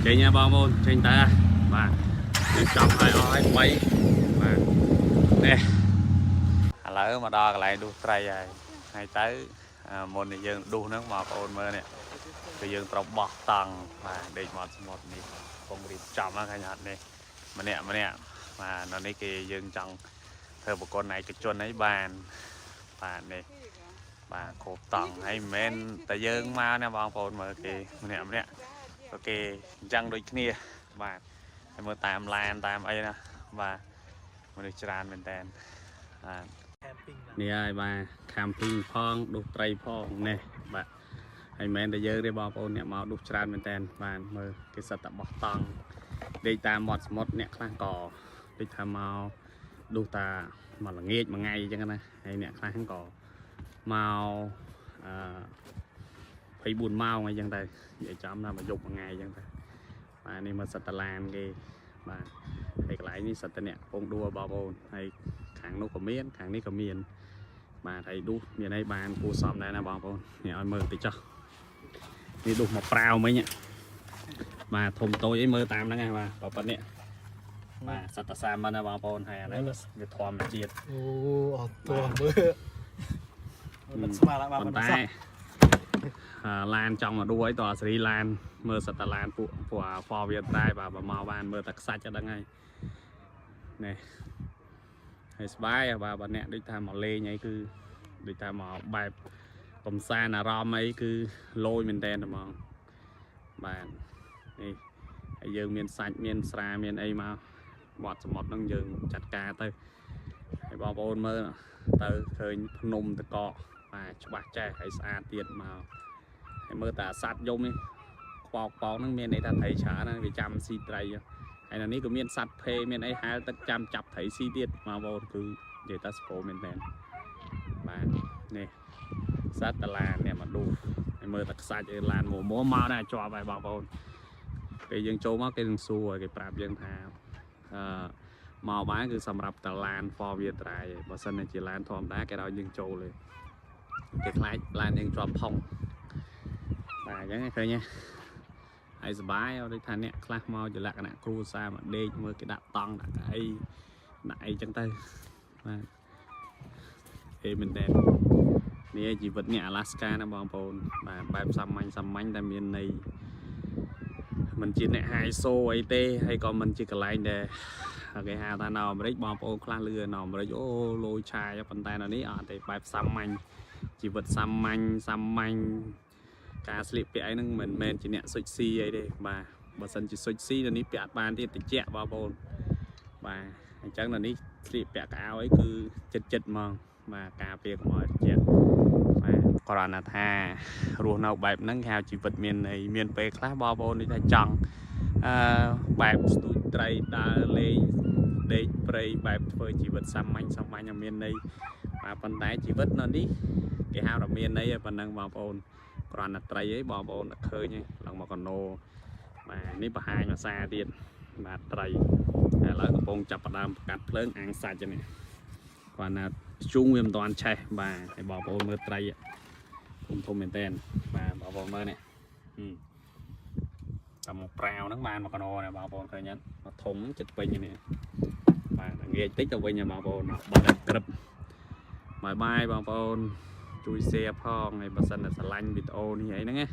ចេញហ៎បងប្អូនចេញទៅហ៎បាទយើងចប់ហើយអស់ហើយ3បាទនេះឥឡូវមកដល់កន្លែងដួសត្រីហើយហើយទៅមុននឹងយើងដួសហ្នឹងបងប្អូនមើលនេះគឺយើងត្រូវបោះតង់បាទដេកមាត់សមុទ្រនេះកំពុងរៀបចំហ្នឹងឃើញអត់នេះម្នាក់ម្នាក់បាទនៅនេះគេយើងចង់ធ្វើប្រកបឯកជនអីបានបាទនេះបាទគ្រប់តង់ហើយមិនមែនតែយើងមកណាបងប្អូនមើលគេម្នាក់ម្នាក់ក៏គេអញ្ចឹងដូចគ្នាបាទហើយមើលតាមឡានតាមអីណាបាទមនុស្សច្រើនមែនតើបាទ camping នេះហើយបាទ camping ផងដួសត្រីផងនេះបាទហើយមិនមែនតែយើងទេបងប្អូនអ្នកមកដួសច្រើនមែនតើបាទមើលគេសិតតែបោះតង់ដេកតាមមាត់សមុទ្រអ្នកខ្លះក៏ដូចថាមកដួសតាមួយល្ងាចមួយថ្ងៃអញ្ចឹងណាហើយអ្នកខ្លះក៏មកអឺ24ម៉ោងអីចឹងទៅនិយាយចំថាមួយយប់មួយថ្ងៃអញ្ចឹងទៅបាទនេះមកសិតតឡានគេបាទហើយកន្លែងនេះសិតតអ្នកកំពុងដួលបងប្អូនហើយខាងនោះក៏មានខាងនេះក៏មាន បាទហើយដួសមានអីបានគួរសមដែរណាបងប្អូននេះឲ្យមើលតិចចុះនេះដួសមកប្រាវមិញបាទធំតូចអីមើលតាមហ្នឹងណាបាទប៉ុណ្ណេះបាទសត្វតាសាមិនណាបងប្អូនហើយអានេះវាធម្មជាតិ អូអត់តមើលមិនស្មានបាទ ប៉ុន្តែឡានចង់មកដួសអីតអាសេរីឡានមើលសត្វតាឡានពួកពួកអា four wheel drive បាទបើមកបានមើលតែខ្សាច់អត់ដឹងហើយនេះហើយស្បាយបាទបើអ្នកដូចថាមកលេងអីគឺដូចថាមកបែបកំសាន្តអារម្មណ៍អីគឺលយមែនតើហ្មងបាទនេះហើយយើងមានសាច់មានស្រាមានអីមកមាត់សមុទ្រហ្នឹងយើងចាត់ការទៅហើយបងប្អូនមើលទៅឃើញភ្នំតកកបាទច្បាស់ចេះហើយស្អាតទៀតមកហើយមើលតែសัตว์យំនេះខ្វោកប៉ោងហ្នឹងមានន័យថាត្រីច្រើនណាវាចាំស៊ីត្រីហើយនៅនេះក៏មានសัตว์ភេមានអីហែលទឹកចាំចាប់ត្រីស៊ីទៀតបងប្អូនគឺនិយាយថាស្ពោមែនតើបាទនេះសัตว์តឡាននេះមកឌូហើយមើលតែខ្សាច់អីឡានមួមួមកដែរជាប់ហើយបងប្អូនពេលយើងចូលមកគេនឹងសួរគេប្រាប់យើងថាអឺមកបានគឺសម្រាប់តឡាន four wheel drive ឯងបើសិនជាឡានធម្មតាគេឲ្យយើងចូលទេគេខ្លាចឡានយើងជាប់ផុងបាទអញ្ចឹងឃើញទេហើយសបាយដូចថាអ្នកខ្លះមកជាលក្ខណៈគ្រួសារមកដេកមើលគេដាក់តង់ដាក់អីដាក់អីចឹងទៅបាទអេមែនតើនេះជីវិតអ្នកអាឡាស្កាណាបងប្អូនបាទបែបសាមញ្ញសាមញ្ញតែមានន័យមិនជាអ្នកហាយសូអីទេហើយក៏មិនជាកន្លែងដែលគេហៅថានៅអាមេរិកបងប្អូនខ្លះលឺនៅអាមេរិកអូលយឆាយប៉ុន្តែនៅនេះអត់ទេបែបសាមញ្ញជីវិតសាមញ្ញសាមញ្ញការស្លៀកពាក់អីហ្នឹងមិនមែនជាអ្នកសុចស៊ីអីទេបាទបើសិនជាសុចស៊ីនៅនេះពាក់អត់បានទៀតតិចបងប្អូនបាទអញ្ចឹងនៅនេះស្លៀកពាក់កៅអៅអីគឺចិត្តចិត្តហ្មងបាទការពារកុំឲ្យតិចបាទគ្រាន់តែថារស់នៅបែបហ្នឹងគេហៅជីវិតមានអីមានពេលខ្លះបងប្អូននេះថាចង់អឺបែបស្ទូចត្រីដើរលេងដេកព្រៃបែបធ្វើជីវិតសាមញ្ញសាមញ្ញឲ្យមានន័យបាទប៉ុន្តែជីវិតនៅនេះគេហៅថាមានន័យប៉ុណ្ណឹងបងប្អូនគ្រាន់តែត្រីអីបងប្អូនតែឃើញឯងឡើងមកកណោបាទនេះបង្ហាញភាសាទៀតបាទត្រីឥឡូវកំពុងចាប់ផ្ដើមកាត់ភ្លើងអាំងសាច់នេះគាត់ណាជុងវាមិនទាន់ឆេះបាទហើយបងប្អូនមើលត្រីធំធំមែនតើបាទបងប្អូនមើលនេះតែមកប្រាវហ្នឹងបានមកកណោណាបងប្អូនឃើញអត់មកធំចិត្តពេញនេះបាទងាកតិចទៅវិញបងប្អូនបាត់ក្រឹបបាយបាយបងប្អូនជួយ share ផងហើយបើសិនតែស្រឡាញ់វីដេអូនេះអីហ្នឹងណា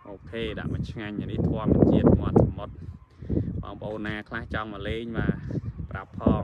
OK ដាក់មកឆ្ងាញ់អានេះធម្មជាតិមាត់សមុទ្របងប្អូនណាខ្លះចង់មកលេងបាទប្រាប់ផង